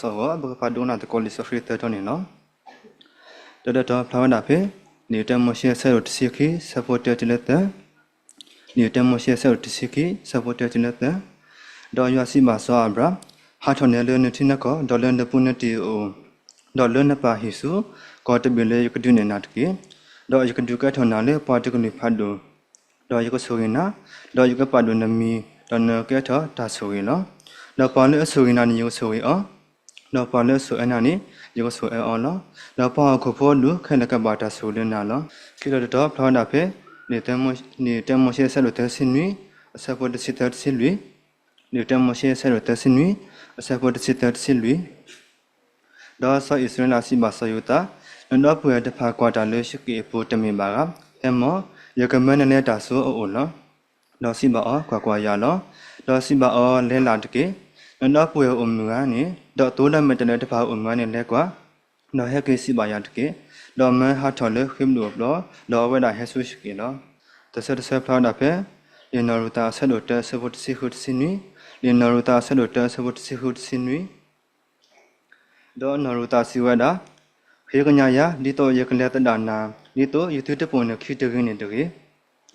စီၤအဂီၢ် ပကဖးဒိကနၣ်သကိးလံာ်စီဆှံသၢတီၤန့ၣ်လီၤ. တၢ်တတီၤဖျါဝဲဒၣ်ဖဲ လံာ်တၢမိၤၡ့အဆၢဒိၣ်တဆံခံ ဆၢဖိတၢတုၤလၢသၢ, လံာ်တၢမိၤၡ့အဆၢဒိၣ်တဆံခံ ဆၢဖိတၢတုၤလၢသၢ, ဒီးယွၤစံးဘၣ်စီၤအၤဘြၣ်, ဟးထီၣ်နဲလၢနထံနကီၢ်, ဒီးလၢနပူၤနတံၢ်အအိၣ်, ဒီးလၢနပၢ်ဟံၣ်ဆူ ကီၢ်တဘ့ၣ်လၢယကဒုးနဲၣ်နၤတက့ၢ်. ဒီးယကဒုးကဲထီၣ်နၤလၢပှၤတကလုာ်ဖးဒိၣ်, ဒီးယကဆိၣ်ဂ့ၤနၤ, ဒီးယကပာ်ဒိၣ်နမံၤ, ဒီးနကကဲထီၣ်တၢ်ဆိၣ်ဂ့ၤလီၤ. ဒီးပှၤလၢအဆိၣ်ဂ့ၤနၤန့ၣ် ယကဆိၣ်ဂ့ၤအီၤ, ဒီးပှၤလၢအဆိၣ်အၢနၤန့ၣ် ယကဆိၣ်အၢအီၤလီၤ. ဒီးပှၤဟီၣ်ခိၣ်ဖိဒူၣ်ခဲလၢာ်ကဘၣ်တၢ်ဆိၣ်ဂ့ၤလၢနၤလီၤ. ခံတီၤတတီၤဖျါဝဲဒၣ်ဖဲ လံာ်တၢမိၤၡ့အဆၢဒိၣ်သၢဆံနွံ အဆၢဖိတဆံသၢတဆံလွံၢ်, လံာ်တၢမိၤၡ့အဆၢဒိၣ်သၢဆံနွံ အဆၢဖိတဆံသၢတဆံလွံၢ် ဒီးစီၤအံၣ်စရ့လးစံးဘၣ်စီၤယိၤသး, နဒီပုၢ်ဝဲၢ်တဖၣ်ကွၢ်တၢ်လၢယဃ့ၢ်အပူၤတမ့ၢ်ဘၣ်ဧါ. ဟဲမီၢ်, ယကမၢနလဲၤတၢ်ဆူအအိၣ်လီၤ. ဒီးစံးဘၣ်အီၤ, ကွၢ်ကွၢ်, ယၤလီၤ. ဒီးစံးဘၣ်အီၤ, လဲၤလၢ်တက့ၢ်. နဒီပုၢ်ဝဲၢ်အိၣ်မုၢ်ဂၤန့ၣ်, ဒီးသိဒီးမဲာ်တဲးလဲးတဖၣ်အိၣ်မုၢ်ဂၤန့ၣ် လဲၤကွၢ်, ဒီးဟဲက့ၤစံးဘၣ်ယၤတက့ၢ်. ဒီးမၢဟးထီၣ်လၢဃ့းဘျုးအပျီ, ဒီးအဝဲဒၣ်ဟဲဆူယဃ့ၢ်လီၤ. တဆၢတဆၢဖျါဝဲဒၣ်ဖဲ လံာ်နီၢ်ရူၤသးအဆၢဒိၣ်တၢအဆၢဖိတဆံဃုတဆံနွံ, လံာ်နီၢ်ရူၤသးအဆၢဒိၣ်တၢအဆၢဖိတဆံဃုတဆံနွံ ဒီးနီၢ်ရူၤသးစံးဝဲဒၣ်, ဃ့ကညးယၤ, ဒ်သိးယကလဲၤသဒၣ်နၤ, ဒ်သိးယသုတပိာ်နခံတဂ့ၤန့ၣ်တဂ့ၤ.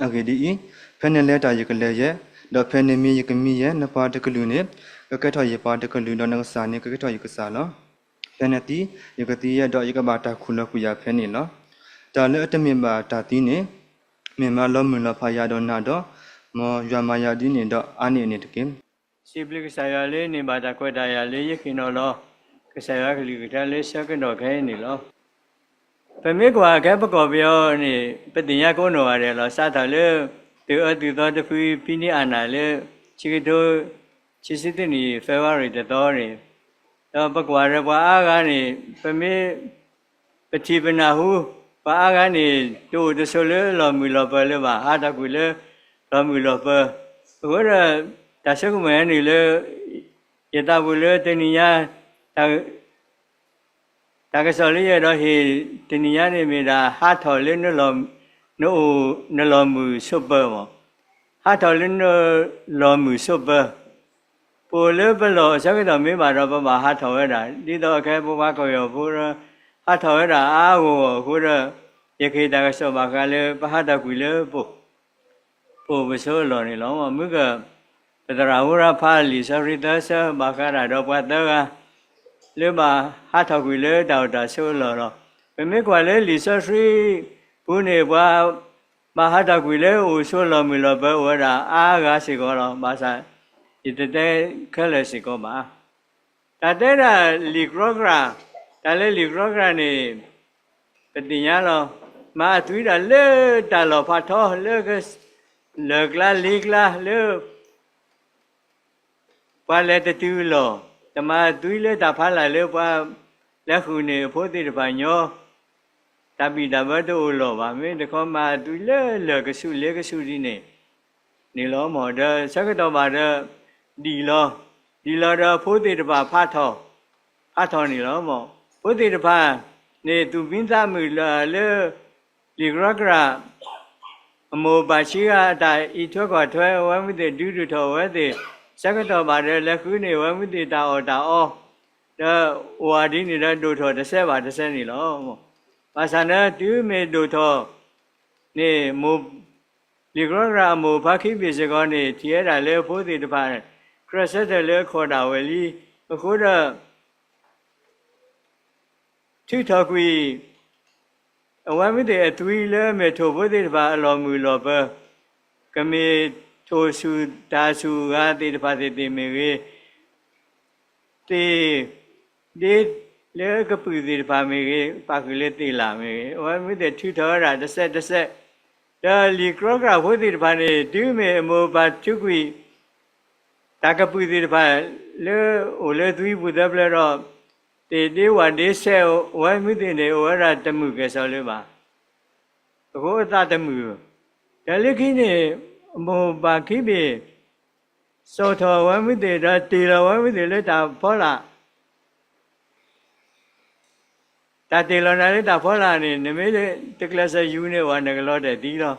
အဂ့ၢ်ဒ်အံၤ, ဖဲနလဲၤတၢ်ယကလဲၤယဲ, ဒီးဖဲနမံယကမံယဲ, နပှၤတကလုာ်န့ၣ် ကကဲထီၣ်ယပှၤတကလုာ်, ဒီးနကစၢ်န့ၣ်ကကဲထီၣ်ယကစၢ်လီၤ. ဖဲနသံ, ယကသံယဲ, ဒီးယကဘၣ်တၢ်ခူၣ်လီၤကွံာ်ယၤဖဲန့ၣ်လီၤ. တၢ်လၢအတမ့ၢ်ဘၣ်တၢ်သံန့ၣ် မ့ၢ်မၤလီၤမုၢ်လီၤဖးယၤဒီးနၤဒီး, မ်ယွၤမၤယၤဒ်န့ၣ်ဒီးအါန့ၢ်န့ၣ်တက့ၢ်. စံးဘျုးကစၢ်ယွၤလၢန့ၢ်ဘၣ်တၢ်ခွဲးတၢ်ယာ်လၢယဟ့ၣ်နီၤလီၤ ကစၢ်ယွၤကလုၢ်ကထါလၢဆၢကတီၢ်ခဲအံၤန့ၣ်လီၤ. ပမ့ၢ်ကွၢ်ခဲပကီၢ်ပယီၤန့ၣ် ပသ့ၣ်ညါကိးနီၢ်ဂၤဒဲးလီၤ. စးထီၣ်လၢ သုးအၢသုးသီတဖုဖံးန့ၢ်အနၢ်လၢ ဆံကထိ ဆံဆံသၢနံၣ် February တသီန့ၣ်, ဒီးပကွၢ်ဒီးပှၤအါဂၤန့ၣ် ပမ့ၢ် ပထံၣ်ပနၢ်ဟူ ပှၤအါဂၤန့ၣ် တအိၣ်တဆိးလၢလီၤမုၢ်လီၤပၢၤလၢၤဘၣ်, ဟးထီၣ်ကွံာ်လၢလီၤမုၢ်လီၤပၢၤ. အဃိဒီး တၢ်ဆိကမိၣ်ဟဲနုာ်လၢ ယသးပူၤလၢတနံၤညါ တၢ်ကစီၣ်လၢယအဲၣ်ဒိးဟ့ၣ်တနံၤညါန့ၣ်မ့ၢ်ဒၣ် ဟးထီၣ်လၢနအိၣ် နလီၤမုၢ်ဆိးပၢၤမး, ဟးထီၣ်လၢနလီၤမုၢ်ဆိးပၢၤ. ပအိၣ်လၢပလီၢ်အဆၢကတီၢ်မ့ၢ်ဘၣ်ဒီး ပဘၣ်ဟးထီၣ်ဝဲဒၣ် ဒ်သိးအခဲပပှၤကီၢ်ပယီၤဖိဒီး ဟးထီၣ်ဝဲဒၣ်အါအါဂီၢ်ဂီၢ်အဃိဒီး ယကဟ့ၣ်တၢ်ကစီၣ်ဘၣ်ဃးလၢ ပဟးထီၣ်ကွံာ်လၢ ပအိၣ်ပဆိးအလီၢ်န့ၣ်လီၤ. မုၢ်က ပသရၣ်ဟူရၢ်ဖးလံာ်စီဆှံသၢဆၢ ဘၣ်ဃးဒၣ်ဒီးပှၤသၢဂၤ လၢဘၣ်ဟးထီၣ်ကွံာ်လၢတၢ်အိၣ်တၢ်ဆိးအလီၢ်လီၤ. ပမ့ၢ်ကွၢ်လၢလံာ်စီဆှံပူၤန့ၣ် ပှၤဘၣ်ဟးထီၣ်ကွံာ်လၢအိၣ်ဆိးလီၤမုၢ်လီၤပၢၤအိၣ်ဝဲဒၣ်အါဂၤစ့ၢ်ကီးလီၤ. ဘၣ်ဆၣ် ယတတဲခဲလၢာ်စ့ၢ်ကီးဘၣ်. တၢ်တဲဒၣ်လံာ်ကြီကြာ်, တၢ်လၢလံာ်ကြီကြာ်န့ၣ် ပသ့ၣ်ညါလီၤ. မၤအသွံတၢ်လၢတၢ်လီၢ်ဖးထီ လၢ လၢၢ်ကျါလ့ကျါ လၢ ပှၤလဲၤတတုၤအလီၢ်, တမၤအသွံလၢတၢ်ဖးလၢ်လၢပှၤလဲၤဃုာ်န့ၢ်အဖိသ့ၣ်တဖၣ်ညီ တၢ်ဘံၣ်တၢ်ဘၢတအိၣ်လီၢ်ဘၣ်. မ့ၢ်တခီမၤအသွံလၢလၢၢ်ကဆူးလ့ကဆူးဒ်န့ၣ် န့ၣ်လီၤမၢ်. ဒီးဆၢကတီၢ်ဘၣ်ဒီး ဒံၣ်လီၤ, ဒံၣ်လီၤဒီးအဖိသ့ၣ်တဖၣ်ဖးထီၣ်, ဖးထီၣ်န့ၣ်လီၤမၢ်. ဖိသ့ၣ်တဖၣ်န့ၣ် သူၣ်မံသးမုာ်လၢ လံာ်ကြီကြာ် အမိၢ်အပၢ်ဆံးဂၤအတၢ်အံးထွဲကွၢ်ထွဲ အဝဲမ့ၢ်သ့ၣ်ဒုးဒိၣ်ထီၣ်အဝဲသ့ၣ်, ဆၢကတီၢ်ဘၣ်ဒီးလဲၤဃုန့ၢ်အဝဲမ့ၢ်သ့ၣ်တၢ်အီၣ်တၢ်အီ, ဒီးအိၣ်ဝဲဒ်န့ၣ်ဒီးဒိၣ်ထီၣ်တစဲးဘၣ်တစဲးန့ၣ်လီၤ. ဘၣ်ဆၣ်န့ၣ် တုၤမ့ၢ်ဒိၣ်ထီၣ်န့ၣ် မိၢ် လံာ်ကြီကြာ်အမိၢ်ဖါခံဘ့ၣ်စ့ၢ်ကီးန့ၣ် ထံၣ်ဝဲဒၣ်လၢအဖိသ့ၣ်တဖၣ် ကြၢးဆၢထၢၣ်လၢအခီၣ်ဒၣ်ဝဲလံ. အဃိဒီး ထုးထီၣ်ကွံာ် အဝဲမ့ၢ်သ့ၣ်အသွံလၢအမ့ၢ်ထိၣ်ဖိသ့ၣ်တဖၣ်အလီၢ်မုၢ်လီၢ်ပၢၤ, ကမ့ၢ်ထိၣ်ဆူၣ်တၢ်ဆူၣ်ဂၤသ့ၣ်တဖၣ်သ့ၣ်သ့ၣ်မ့ၢ်ဂ့ၤ, သ့ၣ်ဒ့လၢကပုာ်သ့ၣ်တဖၣ်မ့ၢ်ဂ့ၤ, ပာ်ဃုာ်လၢသ့ၣ်လၣ်မ့ၢ်ဂ့ၤ, အဝဲမ့ၢ်သ့ၣ်ထုးထီၣ်ဝဲဒၣ်တစဲးတစဲး, ဒီးလံာ်ကြီကြာ်ဖိသ့ၣ်တဖၣ်န့ၣ် တုၤမ့ၢ်အမိၢ်အပၢ်ထုးကွံာ် တၢ်ကပုာ်သ့ၣ်တဖၣ် လၢအိၣ်လၢသွံပူၤသၢဖျၢၣ်ဒီး သ့ၣ်ဒ့ဝၣ်ဒ့ဆဲးဝဲမ့ၢ်သ့ၣ်န့ၣ် အိၣ်ဝဲဒၣ်တမုာ်ကဲၣ်ဆိးလၢၤဘၣ်. အဃိအသးတမုာ်. တၢ်လၢခံန့ၣ် အမိၢ်အပၢ်ခံဘ့ၣ် စိာ်ထီၣ်ဝဲမ့ၢ်သ့ၣ်ဒီးတ့ၢ်လီၤဝဲမ့ၢ်သ့ၣ်လၢတၢ်ဖီလာ် တၢ်တ့ၢ်လီၤနၤလၢတၢ်ဖီလာ်န့ၣ် နမ့ၢ်တကျဲးစၢးယူၤန့ၢ်ဘၣ် နကလီၤတဲာ်သံလီၤ.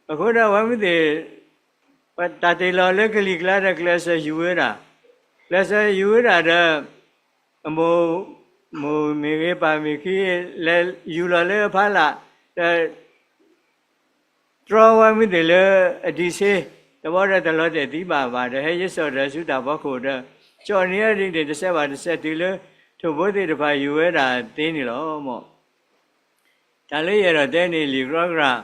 အဃိဒီးအဝဲမ့ၢ်သ့ၣ် တၢ်တ့ၢ်လီၤလၢကလံၤကျါဒီးကျဲးစၢးယူၤဝဲဒၣ်, ကျဲးစၢးယူၤဝဲဒၣ်ဒီး အမိၢ် မိၢ်မ့ၢ်ဂ့ၤ ပၢ်မ့ၢ်ခံ လဲၤယူၤလီၤလၢအဖီလာ် ဒီး တြီဝဲမုၢ်သ့ၣ်လၢအဒံးဆ့ တဘျီဒီးတလီၤတဲာ်သံဘၣ်ဘၣ်ဒီး ဟဲယ့စီၣ်တၢ်ဆူတၢ်ဖီခိၣ်ဒီး ကၠီၣ်နံၤအဒံးန့ၣ် တစဲးဘၣ်တစဲးတုၤလၢ ထိၣ်ဖိသ့ၣ်တဖၣ်ယူၤဝဲဒၣ်သ့န့ၣ်လီၤ. တၢ်လၢယအဲၣ်ဒိးတဲန့ၣ် လံာ်ကြီကြၢ်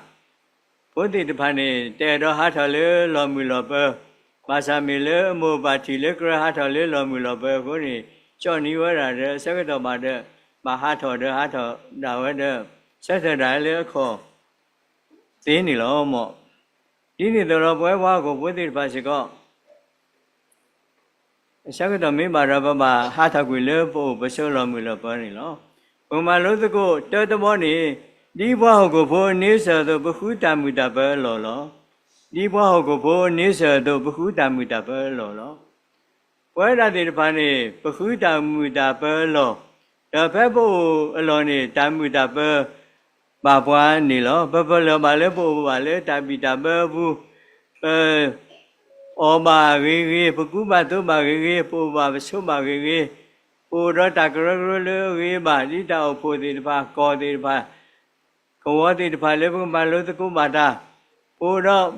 ဖိသ့ၣ်တဖၣ်န့ၣ် တအဲၣ်ဒိးဟးထီၣ်လၢလီၢ်မုၢ်လီၢ်ပၢၤ, ဘၣ်ဆၣ်မ့ၢ်လၢအမိၢ်အပၢ်ထံၣ်လၢကြၢးဟးထီၣ်လၢလီၢ်မုၢ်လီၢ်ပၢၤအဃိန့ၣ် ကၠီၣ်နံၤဝဲဒၣ်ဒီး အဆၢကတီၢ်ဘၣ်ဒီး ဘၣ်ဟးထီၣ်ဒီးဟးထီၣ်ဒၣ်ဝဲဒီး ဆၢထၢၣ်ဒၣ်လၢအခီၣ်သ့န့ၣ်လီၤ. ဒ်န့ၣ်အသိးဒီးပဝဲပှၤဟီၣ်ခိၣ်ဖိသ့ၣ်တဖၣ်စ့ၢ်ကီး အဆၢကတီၢ်မ့ၢ်ဘၣ်ဒီး ပဘၣ်ဟးထီၣ်ကွံာ်လၢပအိၣ်ပဆိးလီၢ်မုၢ်လီၢ်ပၢၤန့ၣ်လီၤ. ပကမၤလိသကိးတၢတဘီန့ၣ်, ဒ်ပှၤဟီၣ်ခိၣ်ဖိန့ဆၢၣ်အသိး ပဃုတၢ်မုာ်တၢ်ပၢၤအလီၢ်လီၤ. ဒ်ပှၤဟီၣ်ခိၣ်ဖိန့ဆၢၣ်အသိး ပဃုတၢ်မုာ်တၢ်ပၢၤအလီၢ်လီၤ. ပဝဲဒၣ်သ့ၣ်တဖၣ်န့ၣ် ပဃုတၢ်မုာ်တၢ်ပၢၤအလီၢ်, ဒီးဖဲပအိၣ်အလီၢ်န့ၣ် တၢ်မုာ်တၢ်ပၢၤဘၣ်ပှၤန့ၣ်လီၤ. ပပလၢၢ်ဘၣ်လၢပအိၣ်ဘၣ်လၢတၢ်ဘံၣ်တၢ်ဘၢအပူၤ, ပ အီၣ်ဘၣ်ဂ့ၤဂ့ၤ, ပကူဘၣ်သိးဘၣ်ဂ့ၤဂ့ၤ, ပအိၣ်ဘၣ်ပဆိးဘၣ်ဂ့ၤဂ့ၤ, ပအိၣ်ဒီးတၢ်ကရၢကရိလၢအဂ့ၤဘၣ်, ဒ်တၢ်အိၣ်ဖှိၣ်သ့ၣ်တဖၣ်, ကီၢ်သ့ၣ်တဖၣ်, ကဝီၤသ့ၣ်တဖၣ်လၢပကမၤလိသကိးဘၣ်တၢ်, ပအိၣ်ဒီး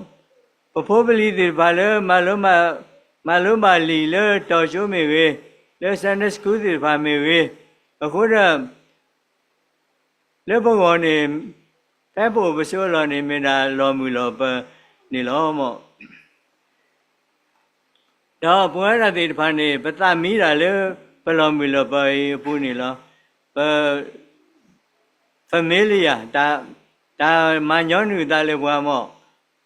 ပဖိပလံၤသ့ၣ်တဖၣ်လၢ မၤလိဘၣ်လံာ်လၢတီၤကၠိမ့ၢ်ဂ့ၤ, လၢ Sunday School သ့ၣ်တဖၣ်မ့ၢ်ဂ့ၤ, အဃိဒီး လၢပဂီၢ်န့ၣ် ဖဲပအိၣ်ပဆိးအလီၢ်န့ၣ် မ့ၢ်ဒၣ်လီၢ်မုၢ်လီၢ်ပၢၤန့ၣ်လီၤ. ဒီးပဝဲဒၣ်သ့ၣ်တဖၣ်န့ၣ် ပသးမံတၢ်လၢပလီၢ်မုၢ်လီၢ်ပၢၤအံၤအပူၤန့ၣ်လီၤ. ပ familiar တၢ်မၤညီနုၢ်အသးလၢပှၤမ့ၢ်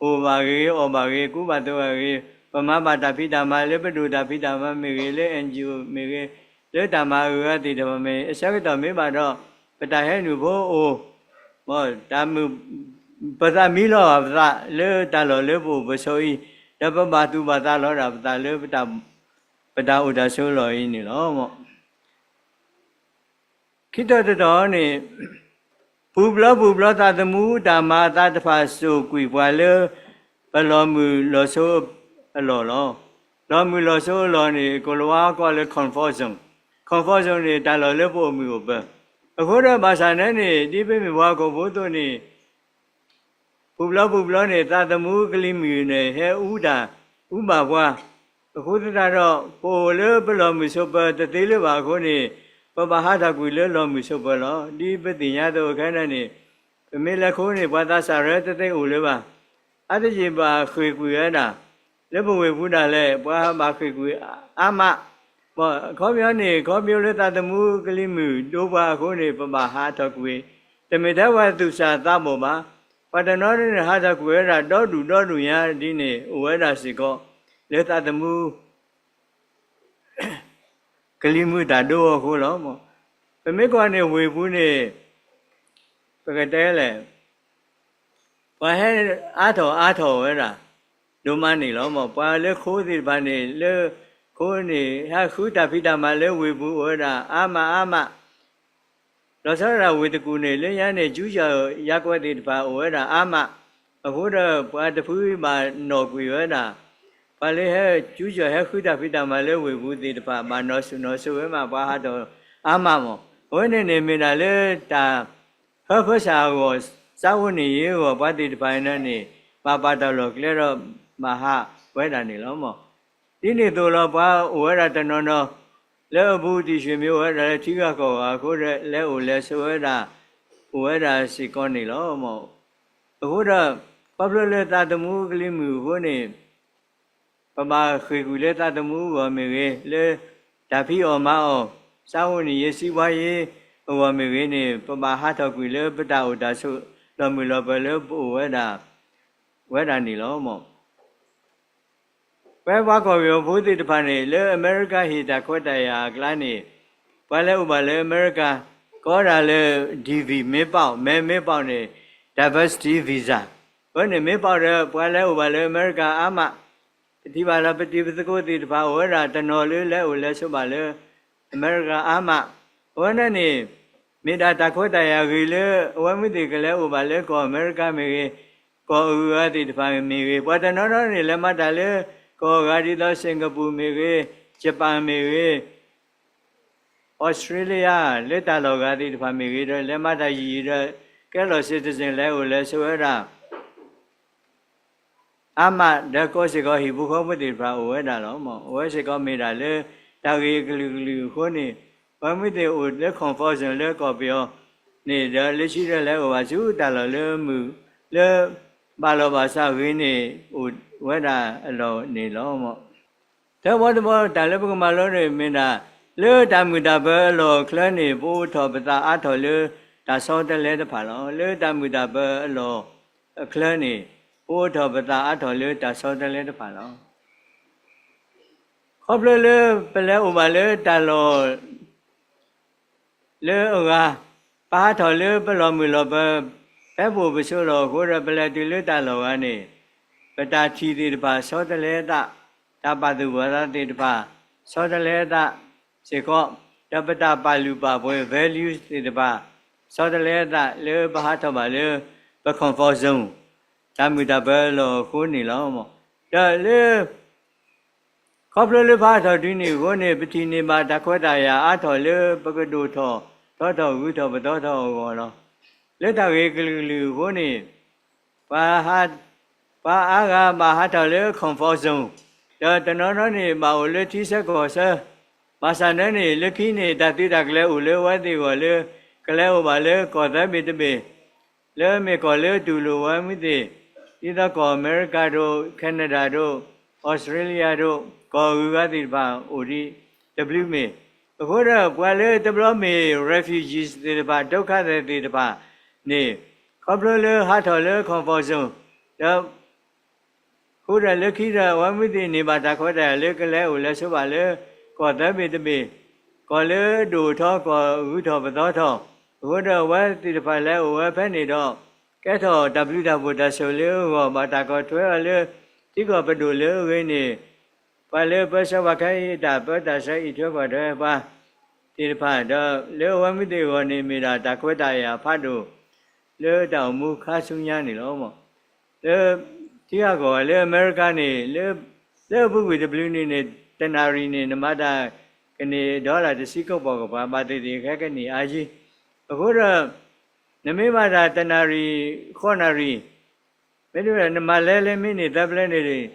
အိၣ်ဘၣ်ဂ့ၤဂ့ၤ, အီၣ်ဘၣ်ဂ့ၤ, ကူဘၣ်သိးဘၣ်ဂ့ၤ, ပမၤဘၣ်တၢ်ဖံးတၢ်မၤလၢပဒိၣ်တၢ်ဖံးတၢ်မၤမ့ၢ်ဂ့ၤ, လၢ NGO မ့ၢ်ဂ့ၤ, လၢတၢ်မၤအဂုၤအဂၤသ့ၣ်တဖၣ်မ့ၢ် အဆၢကတီၢ်မ့ၢ်ဘၣ်ဒီး ပတၢ်ဟဲနုာ်ဖိအိၣ် တၢ်မုာ် ပသးမံလီၤပသးလၢတၢ်လီၢ်လၢပအိၣ်ပဆိးအံၤ, ဒီးပဘၣ်သူၣ်ဘၣ်သးလီၤဒၣ်ပသးလၢ ပတၢ်အိၣ်တၢ်ဆိးအလီၢ်အံၤန့ၣ်လီၤ. ခံတီၤတတီၤန့ၣ်, ပူၤဘျီပူၤဘျီသးသမူတၢ်မၤအသးတဖၣ်စိာ်ကွံာ်ပှၤလၢ ပလီၢ်မုၢ်လီၢ်ဆိးအလီၢ်လီၤ. လီၢ်မုၢ်လီၢ်ဆိးအလီၢ်န့ၣ် ကိၤလၤဝါကိးလၢ comfort zone, comfort zone န့ၣ် တၢ်လီၢ်လၢပအိၣ်မုာ်အိၣ်ပၢၤ, အဃိဒီးဘၣ်ဆၣ်န့ၣ်န့ၣ် ဒ်ပမ့ၢ်ပှၤဟီၣ်ခိၣ်ဖိအသိးန့ၣ် ပူၤဘျီပူၤဘျီန့ၣ် သးသမူကလံၤမုၢ်န့ၣ် ဟဲအူတၢ် အူဘၣ်ပှၤ, အဃိသတးဒီး ပအိၣ်လၢပလီၢ်မုၢ်ဆိးပၢၤတသ့လၢၤဘၣ်အဃိန့ၣ် ပဘၣ်ဟးထီၣ်ကွံာ်လၢလီၢ်မုၢ်ဆိးပၢၤလီၤ. ဒ်ပသ့ၣ်ညါအသိးခဲအံၤန့ၣ် ပမ့ၢ်လဲၤဃိန့ၣ် ပှၤသးစၢ်ရၢတသ့အိၣ်လၢၤဘၣ်. အါတက့ၢ်ဘၣ်ဃ့ၢ်ကွံာ်ဝဲဒၣ် လၢပဝ့ၢ်ပူၤဒၣ်လဲာ် ပှၤဘၣ်ဃ့ၢ်ကွံာ်အါမး, အခီပညီန့ၣ် ခီဖျိလၢသးသမူကလံၤမုၢ်ဒိပှၤအဃိန့ၣ် ပဘၣ်ဟးထီၣ်ကွံာ်, တမ့ၢ်ထဲပှၤသူၣ်စၢ်သးဘီၣ်ဘၣ်. ပှၤတနီၤန့ၣ် ဟးထီၣ်ကွံာ်ဝဲဒၣ်ဒီဒူၣ်ဒီဒူၣ်ညါဒ်န့ၣ် အိၣ်ဝဲဒၣ်စ့ၢ်ကီး လၢသးသမူ ကလံၤမုၢ်တၢ်ဒိအဃိလီၤ. ပမ့ၢ်ကွၢ်န့ၣ်ဝ့ၢ်ပူၤန့ၣ် ပကတဲလဲၣ် ပှၤဟဲအါထီၣ်အါထီၣ်ဝဲဒၣ် ဒိၣ်မးန့ၣ်လီၤ. ပှၤလၢခိသ့ၣ်တဖၣ်န့ၣ် လၢခိန့ၣ် ဟဲဃုတၢ်ဖံးတၢ်မၤလၢဝ့ၢ်ပူၤအိၣ်ဝဲဒၣ်အါမးအါမး, လီၤဆီဒၣ်ဝ့ၢ်တကူၣ်န့ၣ် လၢညါန့ၣ် ကၠူကၠီၤယၤကွဲးသ့ၣ်တဖၣ်အိၣ်ဝဲဒၣ်အါမး, အဃိဒီးပှၤတဖုဘၣ်နီၣ်ကွံာ်ဝဲဒၣ် ပှၤလၢဟဲကၠူကၠီၤဟဲဃုတၢ်ဖံးတၢ်မၤလၢဝ့ၢ်ပူၤသ့ၣ်တဖၣ် ဘၣ်နီၣ်ဆိၣ်နီၣ်ဆိဝဲမး ပှၤဟးထီၣ်အါမးမး. အဝဲန့ၣ်န့ၣ်မ့ၢ်ဒၣ်လၢတၢ်ဟၢဖၢဆၣ်အဂီၢ် စးအိၣ်န့ၣ်ယ့အဂီၢ် ပှၤသ့ၣ်တဖၣ်အံၤန့ၣ် ဘၣ်ပာ်တၢ်လီၢ်ကျဲဒီး ဘၣ်ဟးဝဲဒၣ်န့ၣ်လီၤ. ဒ်န့ၣ်အသိးလီၤ ပှၤအိၣ်ဝဲဒၣ်တနီၤနီၤ လၢအဘူးတံၢ်ဆံးမံၤအိၣ်ဝဲဒၣ်လၢထံဂၤကီၢ်ဂၤအဃိဒီး လဲၤအိၣ်လဲၤဆိးဝဲဒၣ် အိၣ်ဝဲဒၣ်စ့ၢ်ကီးန့ၣ်လီၤ. အဃိဒီး ခီဖျိလၢသးသမူကလံၤမုၢ်အဃိန့ၣ် ပဘၣ်ဃ့ၢ်ကွံာ်လၢသးသမူအဂီၢ်မ့ၢ်ဂ့ၤ, လၢတၢ်ဖံးအီၣ်မၤအီၣ်, စးအိၣ်န့ၣ်ယ့ စံးဘှါယ့အဂီၢ်မ့ၢ်ဂ့ၤန့ၣ် ပဘၣ်ဟးထီၣ်ကွံာ်လၢပတၢ်အိၣ်တၢ်ဆိး လီၤမုၢ်လီၤပၢၤလၢပအိၣ်ဝဲဒၣ် ဝဲဒၣ်န့ၣ်လီၤ. ပဝဲပှၤကီၢ်က့ၤဖိသ့ၣ်တဖၣ်န့ၣ် လၢအမဲရကၤဟ့ၣ်တၢ်ခွဲးတၢ်ယာ်အကျါန့ၣ် ပှၤလၢအိၣ်ဘၣ်လၢအမဲရကၤ ကိးဒၣ်လၢ DV မ့ၢ်ပာ်, မဲမ့ၢ်ပာ်န့ၣ် diversity visa အဝဲန့ၣ်မ့ၢ်ပာ်ဒီး ပှၤလၢအိၣ်ဘၣ်လၢအမဲရကၤအါမး, ပထံၣ်ဘၣ်လၢပတံၤပသကိးသ့ၣ်တဖၣ်အိၣ်ဝဲဒၣ်တနီၤလၢလဲၤအိၣ်လဲၤဆိးဘၣ်လၢ အမဲရကၤအါမး, အဝဲန့ၣ်န့ၣ် မ့ၢ်ဒၣ်တၢ်ခွဲးတၢ်ယာ်ဂ့ၤလၢ အဝဲမုၢ်သ့ၣ်ကလဲၤအိၣ်ဘၣ်လၢကီၢ်အမဲရကၤမ့ၢ်ဂ့ၤ, ကီၢ်အဂုၤအဂၤသ့ၣ်တဖၣ်မ့ၢ်ဂ့ၤ, ပှၤတနီၤနီၤန့ၣ် လဲၤမၤတၢ်လၢကီၢ်အဂၤဒ်သိး စ့ၣ်ကပူၤမ့ၢ်ဂ့ၤ, ယပၣ်မ့ၢ်ဂ့ၤ, အီစထြ့လယါ လၢတၢ်လီၢ်ဂၤသ့ၣ်တဖၣ်မ့ၢ်ဂ့ၤဒီး လဲၤမၤတၢ်ယံာ်ယံာ်ဒီး ကဲလီၤ citizen လဲၤအိၣ်လဲၤဆိးဝဲဒၣ် အါမးဒီးကိးစ့ၢ်ကီးဟံၣ်ဖိဃီဖိသ့ၣ်တဖၣ်အိၣ်ဝဲဒၣ်လီၤ. အိၣ်ဝဲစ့ၢ်ကီးမ့ၢ်ဒၣ်လၢတၢ်ဂ့ၢ်အကလုာ်ကလုာ်အဃိန့ၣ် ပှၤမုၢ်သ့ၣ်အိၣ်လၢ comfort zone လၢကီၢ်ပယီၤန့ၣ်ဒီး လၢခံဒီးလဲၤအိၣ်ဘၣ်ဆူတၢ်လီၢ်လၢမုာ်လၢ ဘၣ်လီၤဘၣ်စးဂ့ၤန့ၣ် အိၣ်ဝဲဒၣ်အလီၢ်န့ၣ်လီၤ. တဘီတဘီတၢ်လၢပကမၤလိန့ၣ်မ့ၢ်ဒၣ် လၢတၢ်မုာ်တၢ်ပၢၤအလီၢ်အချၢန့ၣ် ပအိးထီၣ်ပသးအါထီၣ်လၢတၢ်ဆီတလဲတဖၣ်လီၤ. လၢတၢ်မုာ်တၢ်ပၢၤအလီၢ်အချၢန့ၣ် ပအိးထီၣ်ပသးအါထီၣ်လၢတၢ်ဆီတလဲတဖၣ်လီၤ. ခီဖျိလၢပလဲၤအိၣ်ဘၣ်လၢတၢ်လီၢ် လၢအဂၤ ပဟးထီၣ်လၢပလီၢ်မုာ်လီၢ်ပၢၤ ဖဲပအိၣ်ပဆိးလီၢ်အဃိဒီး ပလဲၤတုၤလၢတၢ်လီၢ်ဂၤန့ၣ် ပတၢ်ထံၣ်သ့ၣ်တဖၣ်ဆီတလဲအသး, တၢ်ပာ်သူၣ်ပာ်သးသ့ၣ်တဖၣ် ဆီတလဲအသးစ့ၢ်ကီး, ဒီးပတၢ်ပာ်လုၢ်ပာ်ပှ့ၤ values သ့ၣ်တဖၣ် ဆီတလဲအသးလၢပဟးထီၣ်ဘၣ်လၢပ comfort zone တၢ်မုာ်တၢ်ပၢၤအလီၢ်အဃိန့ၣ်လီၤ. ဒီးလၢ ခီဖျိလၢပဟးထီၣ်တုၤန့ၣ်အဃိန့ၣ် ပထံၣ်န့ၢ်ဘၣ်တၢ်ခွဲးတၢ်ယာ်အါထီၣ်လၢပကဒိၣ်ထီၣ်ထီထီၣ်ဂုၤထီၣ်ပသီထီၣ်အဂီၢ်လီၤ. လၢတၢ်ဂ့ၢ်ကလုာ်ကလုာ်အဃိန့ၣ် ပှၤအါဂၤဘၣ်ဟးထီၣ်လၢ comfort zone ဒီးတနီၤနီၤန့ၣ် ဘၣ်အိၣ်လၢထံဆၢကီၢ်ဆၢ, ဘၣ်ဆၣ်န့ၣ်န့ၣ် လၢခံန့ၣ် တၢ်သုးတၢ်ကျဲၤအိၣ်လၢအဝဲသ့ၣ်အဂီၢ်လၢ ကလဲၤအိၣ်ဘၣ်လၢကီၢ်သၢဘ့ၣ်တဘ့ၣ် လၢအမ့ၢ်ကီၢ်လၢတူၢ်လိာ်ဝဲမုၢ်သ့ၣ်, ဒ်သိးကီၢ်အမဲရကၤဒိၣ်, ခဲနဒၤဒိၣ်, အီစထြ့လယါဒိၣ်, ကီၢ်အဂုၤအဂၤသ့ၣ်တဖၣ်အိၣ်ဒံးတဘျုးမ့ၢ်, အဃိဒီးပှၤလၢတဘျီမ့ၢ် refugees သ့ၣ်တဖၣ် ဒုက္ခသည်သ့ၣ်တဖၣ်န့ၣ် ခီဖျိလၢဟးထီၣ်လၢ comfort zone ဒီး အဃိဒီးလၢခံဒီး အဝဲမုၢ်သ့ၣ်န့ၢ်ဘၣ်တၢ်ခွဲးတၢ်ယာ်လၢကလဲၤအိၣ်လဲၤဆိးဘၣ်လၢ ကီၢ်သၢဘ့ၣ်တဘ့ၣ်, ကီၢ်လၢဒိၣ်ထီၣ်ကီၢ်ဂုၤထီၣ်ပသီထီၣ်, အဃိဒီးအဝဲသ့ၣ်တဖၣ်လဲၤအိၣ်ဝဲဖဲန့ၣ်ဒီး ကဲထီၣ်တၢ်ဘျုးတၢ်ဖှိၣ်တၢ်ဆိၣ်ဂ့ၤလၢအဂီၢ် ဘၣ်တၢ်ကွၢ်ထွဲအီၤလၢ ထံကီၢ်ပဒိၣ်လၢအဂ့ၤန့ၣ် ပှၤလၢပၢဆှၢပှၤခဲအံၤအတၢ်ပၢတၢ်ဆှၢအံးထွဲကွၢ်ထွဲပှၤသ့ၣ်တဖၣ်ဒီး လၢအဝဲမုၢ်သ့ၣ်အဂီၢ်န့ၣ် မ့ၢ်ဒၣ်တၢ်ခွဲးတၢ်ယာ်ဖးဒိၣ် လၢတၢ်အိၣ်မူခါဆူညါန့ၣ်လီၤ. လၢထံဂၤကီၢ်ဂၤလၢအမဲရကၤန့ၣ် လၢအပူၤကွံာ်တဘျုးနံၣ်န့ၣ် တနၣ်ရံၣ်န့ၣ် နမၤတၢ်ကန့ၢ် dollar တဆံကပိာ်ကပၤ ဘၣ်သ့ၣ်သ့ၣ်ခဲကနံၣ်အါယံၤ, အဃိဒီး နမ့ၢ်မၤတၢ်တနၣ်ရံၣ် ဃိးနၣ်ရံၣ် မ့တမ့ၢ် နမၤလဲလဲမ့ၢ်န့ၢ်သၢပျဲန့ၣ်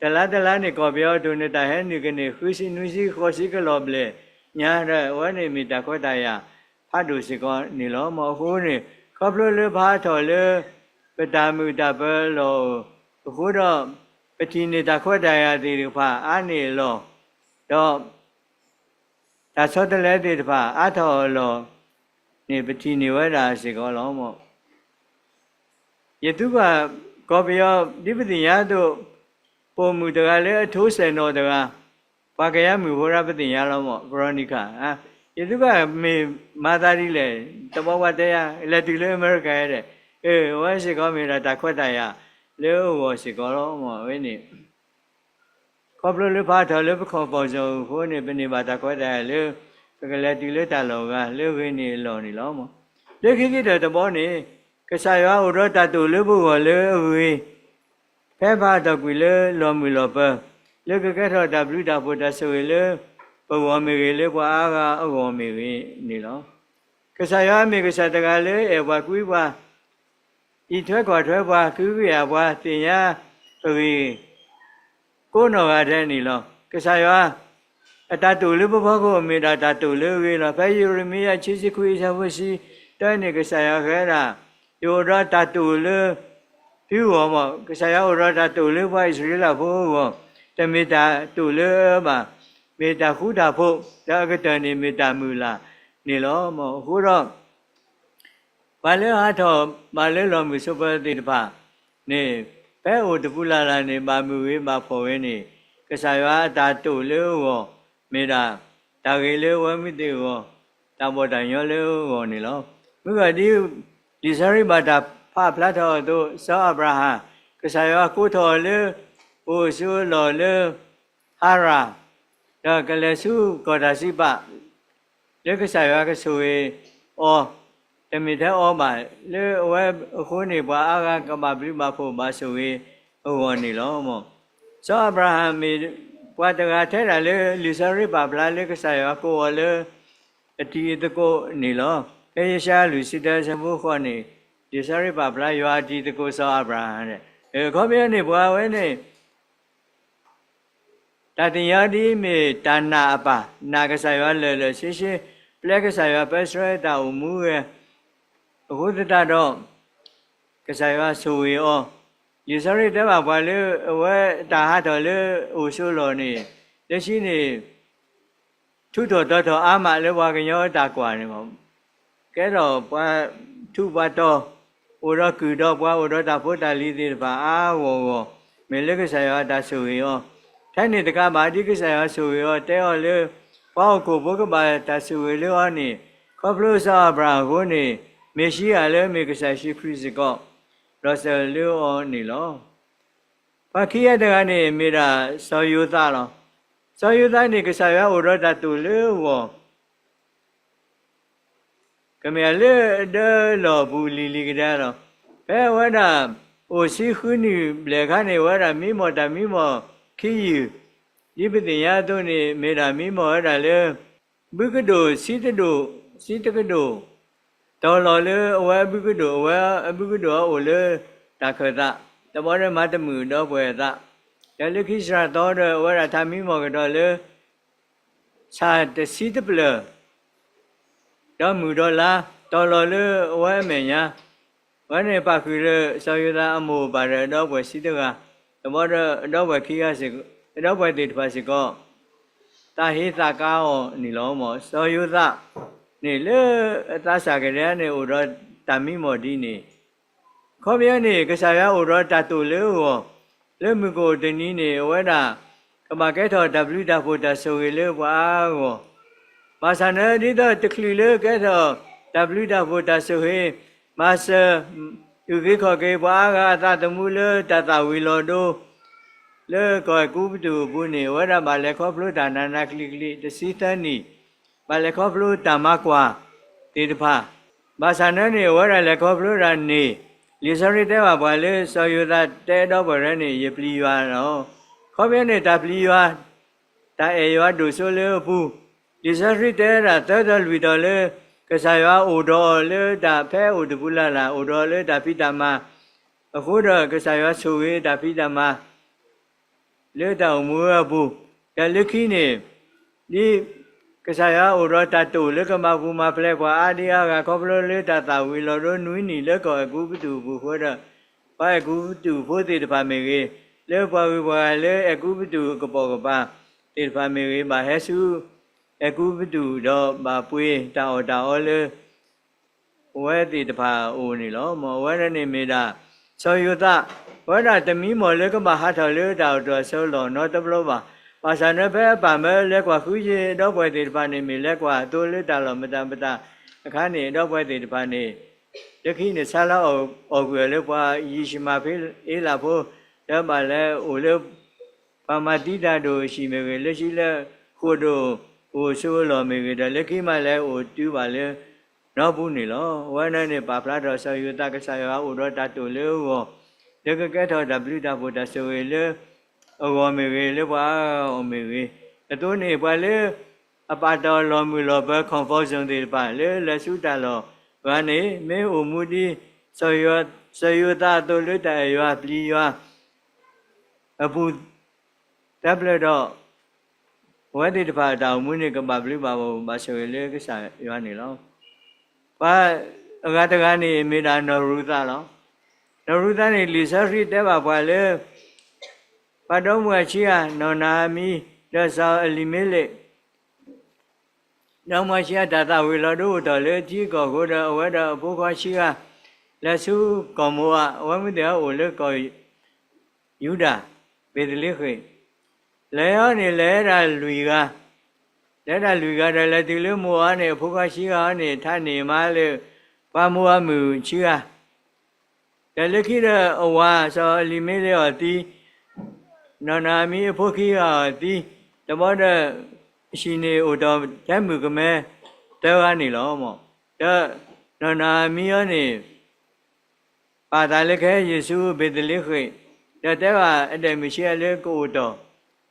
တလါတလါန့ၣ် ကီၢ်ပယီၤအတိၢ်န့ၣ် တၢ်ဟဲနုာ်ကန့ၢ် ဃုဆံနွံဆံဃိးဆံကလီၤဘျဲၣ်ညါဒီး အဝဲန့ၣ်မ့ၢ်တၢ်ခွဲးတၢ်ယာ်ဖးဒိၣ်စ့ၢ်ကီးန့ၣ်လီၤ. မ့ၢ်အဃိန့ၣ် ခီဖျိလၢပဟးထီၣ်လၢ ပတၢ်မုာ်တၢ်ပၢၤအလီၢ်အဃိဒီး ပထံၣ်န့ၢ်တၢ်ခွဲးတၢ်ယာ်သ့ၣ်တဖၣ်အါန့ၢ်အလီၢ် ဒီး တၢ်ဆီတလဲသ့ၣ်တဖၣ်အါထီၣ်အလီၢ်န့ၣ် ပထံၣ်န့ၢ်ဝဲဒၣ်စ့ၢ်ကီးလီၤ. ယသံကွၢ် ကီၢ်ပယီၤ ဒ်ပသ့ၣ်ညါအသိး ပိာ်မုၣ်တဂၤလၢအထိစဲးနီၤတဂၤ ပှၤကယၤမုၣ်ဖိဒၣ်ပသ့ၣ်ညါလီၤ မ့ၢ် Veronica ယသံကွၢ်မ့ၢ်မၤသးဒ်လဲၣ် တဘျီပှၤတဲယၤ လဲၤတုၤလၢအမဲရကၤဧါဒီး အဝဲစ့ၢ်ကီးမ့ၢ်ဒၣ်တၢ်ခွဲးတၢ်ယာ်လၢအဂီၢ်စ့ၢ်ကီးလီၤ မ့ၢ်ဝဲန့ၣ် ခီဖျိလၢပဟးထီၣ်လၢပ comfort zone အဃိန့ၣ် ပန့ၢ်ဘၣ်တၢ်ခွဲးတၢ်ယာ်လၢ ပကလဲၤတုၤလၢတၢ်လီၢ်ဂၤလၢအဂ့ၤန့ၢ်အလီၢ်န့ၣ်လီၤ. လၢခံကတၢၢ်တဘီန့ၣ် ကစၢ်ယွၤအိၣ်ဒီးတၢ်တိာ်လၢပဂီၢ်လၢအဂ့ၤ ဖဲပဟးထီၣ်ကွံာ်လၢလီၢ်မုာ်လီၢ်ပၢၤ လၢကကဲထီၣ်တၢ်ဘျုးတၢ်ဖှိၣ်တၢ်ဆိၣ်ဂ့ၤလၢ ပဂီၢ်မ့ၢ်ဂ့ၤ လၢပှၤအါဂၤအဂီၢ်မ့ၢ်ဂ့ၤန့ၣ်လီၤ. ကစၢ်ယွၤမ့ၢ်ကစၢ်တဂၤလၢအအဲၣ်ပှၤကွံပှၤ အံးထွဲကွၢ်ထွဲပှၤ ကဟုကယာ်ပှၤ သ့ၣ်ညါပဂ့ၢ် ကိးနီၢ်ဂၤဒဲးန့ၣ်လီၤ. ကစၢ်ယွၤ အတၢ်တိာ်လၢပဖီခိၣ် မ့ၢ်ဒၣ်တၢ်တိာ်လၢအဂ့ၤလီၤ. ဖဲယံးရမံယၤ ဆံဆံခွံ အဆၢဖိတဆံတၢန့ၣ် ကစၢ်ယွၤဃဲဒၣ် ယအိၣ်ဒီးတၢ်တိာ်လၢ သုဂီၢ်မ့ၢ် ကစၢ်ယွၤအိၣ်ဒီးတၢ်တိာ်လၢပှၤအံၣ်စရ့လးဖိအဂီၢ်, တမ့ၢ်တၢ်တိာ်လၢအအၢဘၣ်, မ့ၢ်တၢ်ဃူတၢ်ဖိး, ဒီးအကတၢၢ်န့ၣ်မ့ၢ်တၢ်မုၢ်လၢ်န့ၣ်လီၤ. မ့ၢ်အဃိဒီး ပှၤလၢဟးထီၣ်ဘၣ်လၢလီၢ်မုာ်ဆိးပၢၤသ့ၣ်တဖၣ်န့ၣ် ဖဲအိၣ်တပူၤလၢ်လၢ်န့ၣ် ဘၣ်မုာ်ဂ့ၤဘၣ်ဖှီၣ်ဂ့ၤန့ၣ် ကစၢ်ယွၤအတၢ်တိာ်လၢအဂီၢ် မ့ၢ်ဒၣ် တၢ်ဂ့ၤလၢအဝဲမုၢ်သ့ၣ်အဂီၢ်, တၢ်ဘီၣ်တၢ်ညီလၢအဂီၢ်န့ၣ်လီၤ. မုၢ်ဂီၤဒ် လံာ်စီဆှံဘၣ်တၢ်ဖးဖျါထီၣ်အသိး စီၤအၤဘြၤဟၣ် ကစၢ်ယွၤကိးထီၣ်အီၤလၢ အိၣ်ဆူအလီၢ်လၢ ဟၤရၣ် ဒီးကလဲၤဆူကီၢ်တၢ်စံးပာ် လၢကစၢ်ယွၤကဆိၣ်ဂ့ၤအီၤ, တမ့ၢ်ထဲအီၤဘၣ်, လၢအဝဲအဃိန့ၣ် ပှၤအါဂၤကဘၣ်ဘျုးဘၣ်ဖှိၣ်ဘၣ်ဆိၣ်ဂ့ၤအဂီၢ်န့ၣ်လီၤ. စီၤအၤဘြၤဟၣ်မ့ၢ်ပှၤတဂၤထဲဒၣ်လၢ လံာ်စီဆှံပာ်ဖျါလၢကစၢ်ယွၤကိးအီၤလၢ အတံၤအသကိးန့ၣ်လီၤ. ဖဲယၡါယၤလွံၢ်ဆံတၢအဆၢဖိဃိးန့ၣ်, လံာ်စီဆှံပာ်ဖျါယွၤအတံၤသကိးစီၤအၤဘြၤဟၣ်, အခီပညီန့ၣ် ပှၤဝဲန့ၣ် တၢ်သ့ၣ်ညါဒ်အမ့ၢ်တၢ်နာ်အပၢ်, နာ်ကစၢ်ယွၤလၢာ်လၢာ်ဆ့ဆ့, ပျဲကစၢ်ယွၤပၢဆှၢတၢ်အိၣ်မူဝဲ, အဃိသတးဒီး ကစၢ်ယွၤဆိၣ်ဂ့ၤအီၤ, လံာ်စီဆှံတဲဘၣ်ပှၤလၢအဝဲတၢ်ဟးထီၣ်လၢအိၣ်ဆိးလီၢ်န့ၣ်, လၢခံန့ၣ် ထူးထီၣ်တီၤထီၣ်အါမးလၢပှၤကညီအတၢ်ကွၢ်န့ၣ်, ကဲထီၣ်ပှၤထူးပှၤတီၤ, အိၣ်ဒီးကုၢ်ဒီးပှၤ အိၣ်ဒီးတၢ်ဖိတၢ်လံၤသ့ၣ်တဖၣ်အါအါဂီၢ်ဂီၢ်, မ့ၢ်လၢကစၢ်ယွၤတၢ်ဆိၣ်ဂ့ၤအီၤ, ထဲန့ၣ်တကးဘၣ် ဒ်ကစၢ်ယွၤဆိၣ်ဂ့ၤအီၤ တဲအီၤလၢ ပှၤဟီၣ်ခိၣ်ဖိကဘၣ်တၢ်ဆိၣ်ဂ့ၤလၢအီၤန့ၣ်, ခီဖျိစီၤအၤဘြၤဟၣ်အဃိန့ၣ်, မ့ၣ်ၡံအၤလၢမ့ၢ်ကစၢ်ယ့ၣ်ၡူးခရံာ်စ့ၢ်ကီး လီၤစၢၤလၢအီၤန့ၣ်လီၤ. ပှၤခံဂၤတဂၤန့ၣ် မ့ၢ်ဒၣ်စီၤယိၤသးလီၤ. စီၤယိၤသးန့ၣ် ကစၢ်ယွၤအိၣ်ဒီးတၢ်တိာ်လၢအဂီၢ် ကမ့ၢ်လၢအဒၢလီၢ်ပူၤလံၤလံၤကဒါလီၤ. ဖဲအဝဲဒၣ်အိၣ်ဆံဃုနံၣ်ဘျဲၣ်အခါန့ၣ် အဝဲဒၣ်မံမီၢ်တၢ်မံမီၢ်ခံယုၢ်, ဒ်ပသ့ၣ်ညါအသိးန့ၣ် မ့ၢ်ဒၣ်မံမီၢ်ဝဲဒၣ်လၢ ဘုကဒိၣ်ဆံတဒိၣ်, ဆံတကဒိၣ်, တီၤလီၤလၢအဝဲအဘုကဒိၣ်, အဝဲအဘုကဒိၣ်အအိၣ်လၢတၢ်ခၢၣ်သး, တဘျီဒီးမၤတမုာ်ဒီပုၢ်ဝဲၢ်အသး, ဒီးလၢခံစှၤသီဒီး အဝဲဒၣ်ထါမံမီၢ်ကဒီးလၢ ဆၣ်တဆံတဖျၢၣ် ဒီးမုၢ်ဒီးလါ တီၤလီၤလၢအဝဲအမဲာ်ညါ, အဝဲန့ၣ်ပာ်ဃုာ်လၢစီၤယိၤသးအမိၢ်ပၢ်ဒီးအဒီပုၢ်ဝဲၢ်ဆံတဂၤ, တဘျီဒီးအဒီပုၢ်ဝဲၢ်ခံဂၤ, အဒီပုၢ်ဝဲၢ်သ့ၣ်တဖၣ်စ့ၢ်ကီး သးဟ့သးကါအီၤန့ၣ်လီၤ. မ်စီၤယိၤသးန့ၣ်လၢအသးစၢ်ကဒါန့ၣ် အိၣ်ဒီးတၢ်မံမီၢ်ဒ်န့ၣ် အခီပညီန့ၣ် ကစၢ်ယွၤအိၣ်ဒီးတၢ်တိာ်လၢအဂီၢ်, လၢမုၢ်ကအိၣ်တနံၤန့ၣ် အဝဲဒၣ် ကဘၣ်ကဲထီၣ်တၢ်ဘျုးတၢ်ဖှိၣ်တၢ်ဆိၣ်ဂ့ၤလၢပှၤအါအါဂီၢ်ဂီၢ်, ဘၣ်ဆၣ်န့ၣ် ဒ်သိးတချုးလၢကဲထီၣ်တၢ်ဘျုးတၢ်ဖှိၣ်တၢ်ဆိၣ်ဂ့ၤ, မၤစၢၤ အုၣ်က့ၤခီၣ်က့ၤပှၤအါဂၤအသးသမူလၢတၢ်သၣ်ဝံၤလီၤဒိ လၢကီၢ်အဲၤကူပတူးအပူၤန့ၣ် အဝဲဒၣ်ဘၣ်လဲၤခီဖျိတၢ်နးနးကျံးကျံး တဆံသၢနံၣ်, ဘၣ်လဲၤခီဖျိတၢ်မၤကွၢ်သ့ၣ်တဖၣ်, ဘၣ်ဆၣ်န့ၣ်န့ၣ် အဝဲဒၣ်လဲၤခီဖျိဒၣ်န့ၣ်, လံာ်စီဆှံတဲဘၣ်ပှၤလၢ စီၤယိၤသးတဲအဒီပုၢ်ဝဲၢ်န့ၣ် ယပျံၤယွၤလီၤ. အခီပညီန့ၣ် တၢ်ပျံၤယွၤ တၢ်အဲၣ်ယွၤဒိၣ်စိလၢအပူၤ, လံာ်စီဆှံတဲဒၣ်သၢတီၤလွံၢ်တီၤလၢ ကစၢ်ယွၤအိၣ်ဒီးအီၤလၢတၢ်ဖဲအိၣ်တပူၤလၢ်လၢ် အိၣ်ဒီးအီၤလၢတၢ်ဖံးတၢ်မၤ, အဃိဒီးကစၢ်ယွၤဆိၣ်ဂ့ၤတၢ်ဖံးတၢ်မၤ လၢတၢ်အိၣ်မူအပူၤ, ဒီးလၢခံန့ၣ်, ဒ်ကစၢ်ယွၤအိၣ်ဒီးတၢ်တိာ်လၢကမၤပူၤမၤဖျဲးပှၤအါဒံအါဂၤ ခီဖျိလၢတၢ်သၣ်ဝံၤလီၤဒိနွံနံၣ်လၢကီၢ်အဲၤကူပတူးအပူၤအဃိဒီး, ပှၤအဲၤကူပတူးဖိသ့ၣ်တဖၣ်မ့ၢ်ဂ့ၤ, လၢပှၤဂုၤပှၤဂၤလၢအဲၤကူပတူးအကပိာ်ကပၤသ့ၣ်တဖၣ်မ့ၢ်ဂ့ၤ, ဘၣ်ဟဲဆူအဲၤကူပတူးဒီးဘၣ်ပှ့ၤတၢ်အီၣ်တၢ်အီလၢ အဝဲသ့ၣ်တဖၣ်အအိၣ်န့ၣ်လီၤ. မ်အဝဲဒၣ်န့ၣ်မ့ၢ်ဒၣ် စီၤယိၤသး, အဝဲဒၣ်တမံမီၢ်လၢကဘၣ်ဟးထီၣ်လၢတၢ်အီၣ်တၢ်အီအဆၢလီၤနီတဘျီဘၣ်. ဘၣ်ဆၣ်န့ၣ် ဖဲအပၢ်မၢလဲၤကွၢ်ဃုယ့ၤအဒီပုၢ်ဝဲၢ်သ့ၣ်တဖၣ်န့ၣ် မ့ၢ်လဲၤကွၢ်အသိးလၢတၢ်လီၢ်မတၤမတၤအခါန့ၣ် အဒီပုၢ်ဝဲၢ်သ့ၣ်တဖၣ်န့ၣ် လၢခံန့ၣ် ဆါလၢအီၣ်ကွံာ်အီၤလၢပှၤယံးၡမၤဧ့လးဖိ, ဒီးဘၣ်လဲၤအိၣ်လၢ ပှၤမၤသံတၢ်ဒိၣ်အဟံၣ်မ့ၢ်ဂ့ၤ, လၢခံလၢဃိာ်ဒိၣ်အိၣ်ဆိးအလီၢ်မ့ၢ်ဂ့ၤ, ဒီးလၢခံမးလဲၤအိၣ်တုၤဘၣ်လၢနီပူၤန့ၣ်လီၤ. အဝဲန့ၣ်န့ၣ် ပာ်ဖျါထီၣ်စီၤယိၤသး ကစၢ်ယွၤအိၣ်ဒီးတၢ်တိာ်လၢအဂီၢ်, လၢကကဲထီၣ်တၢ်ဘျုးတၢ်ဖှိၣ်တၢ်ဆိၣ်ဂ့ၤလၢအဂီၢ်မ့ၢ်ဂ့ၤ, လၢပှၤအါဂၤအီၤမ့ၢ်ဂ့ၤ, အသိးန့ၣ် ပှၤလၢအပာ်တၢ်လီၤမုၢ်လီၤပၢၤ comfort zone သ့ၣ်တဖၣ် လၢလဲၤဆူတၢ်လီၢ်အဂၤန့ၣ် မ့ၢ်အိၣ်မူဒ် စီၤယိၤသးအသိးလၢတၢ်အဲၣ်ယွၤပျံၤယွၤအပူၤ တၢ်ဘျၢဒီး အဝဲသ့ၣ်တဖၣ်အတၢ်အိၣ်မူန့ၣ် ကဘၣ်ဘျုးဘၣ်ဖှိၣ်ဘၣ်ဆိၣ်ဂ့ၤလၢကစၢ်ယွၤန့ၣ်လီၤ. ပှၤအဂၤတဂၤန့ၣ် မ့ၢ်ဒၣ်နီၢ်ရူၤသးလီၤ. နီၢ်ရူၤသးန့ၣ် လံာ်စီဆှံတဲဘၣ်ပှၤလၢ ပှၤဒီမါဝၤဆံဂၤ, နီၢ်နၤအမံ, ဒီးစီၤအလံၤမ့လ့း ဒီမါဝၤဆံဂၤ တၢ်သၣ်ဝံၤလီၤဒိအိၣ်ထီၣ်လၢထံကီၢ်အဃိဒီး အဝဲဒီးအဖိခွါဆံဂၤ လဲၤဆူကီၢ်မိၤအၤ, အဝဲမုၢ်သ့ၣ်ဟဲအိၣ်လၢကီၢ်ယူဒၤ, ဘ့းသလ့ဃ့ၣ်, လဲၤအီၤန့ၣ် လဲၤဒၣ်လွံၢ်ဂၤ, လဲၤဒၣ်လွံၢ်ဂၤဒီး လဲၤတုၤလၢမိၤအၤန့ၣ် အဖိခွါဆံဂၤအံၤန့ၣ် ထါန့ၢ်မါလၢ ပှၤမိၤအၤမုၣ်ဆံဂၤ ဒီးလၢခံဒီးအဝၤစီၤအလံၤမ့လ့းအီၤသံ, နီၢ်နၤအမံအဖိခံဂၤအီၤသံ, တဘျီဒီး အဟံၣ်န့ၣ်အိၣ်ဒီးထဲမုၣ်ကမဲသၢဂၤန့ၣ်လီၤ. ဒီးနီၢ်နၤအမံအံၤန့ၣ် ပာ်သးလၢကဟဲယ့ၣ်ဆူဘ့းသလ့ဃ့ၣ်, ဒီးတဲဘၣ်အဒဲးမုၣ်ဆံဂၤလၢကအိၣ်တီၢ်,